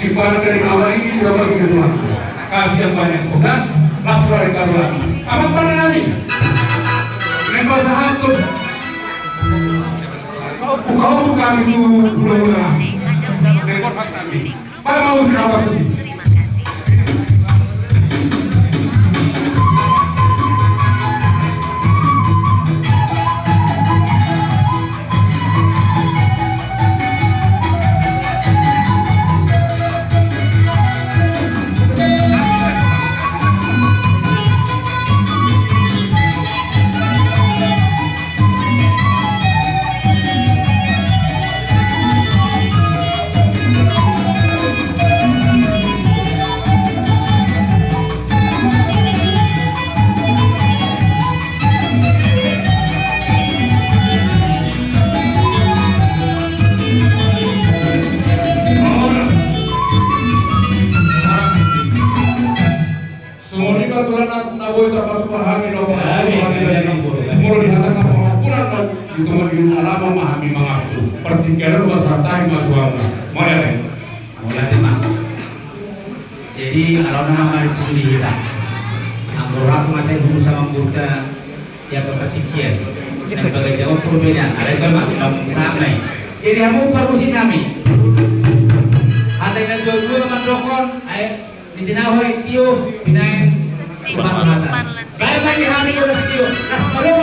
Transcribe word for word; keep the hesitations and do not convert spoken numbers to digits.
Ibarat dari awal ini sudah bagi ketua. Kasih yang banyak, bukan? Las dari karuan. Apa pandangan ini? Memang sahatu. Kau bukan itu, bulan-bulan. Memang sahatu. Pak, mau siapa tuh? Songon i ma tulang na boi tapatupa hami dohot. Molo di hata na pangampunan na di tonga di alama ma hami mangaku. Partingkian on ma sahat ma tu hamu. Mauliate. Mauliate ma. Jadi alana ma maripuli hita. Anggo rap ma sai hulu sama murta. Ia partingkian. Dan bagai jawab perbedaan. Ada itu ma. Sama. Jadi hamu parmusik nami. Hata na dua-dua mandokon. Ayo. Di tinahu i tio, pinaen. Bae bagi hami do na sitio. Las tolu.